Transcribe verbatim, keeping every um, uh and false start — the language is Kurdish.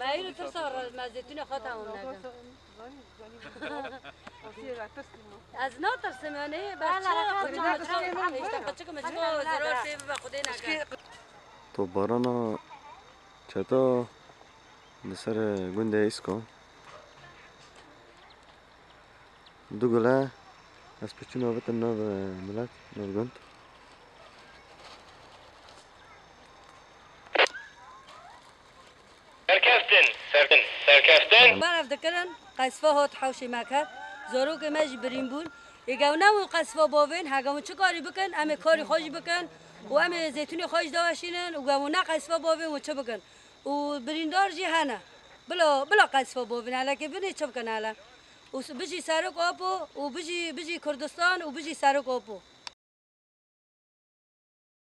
Me îro tirsa re-, me zeytûnê xwe tamam nekin. Ez natirsim, yanî, bes çi qeçik, qeçik, îşte qeçik, meçik, zarar pê bibe, Xwedê neke. Topbarana çeta li ser gundê Îsko. Du gule ez piçûna bitin nav milet, nav gund. Serkeftin, serkeftin, serkeftin. Berev dikirin, qesfa hot hewşê me ket. Zarokê me jî birîn bûn. Ê gew ne wî qesfa bavên, hege wî çi karî bikin, em ê karî xwe jî bikin û em ê zeytûnê xwe jî daweşînin û gew ne qesfa bavên wî çi bikin. Û birîndar jî hene. Bila, bila qesfa bavên, helekê binê çi bikin hele. Û s-, bijî Serok Apo û bijî, bijî Kurdistan û bijî Serok Apo.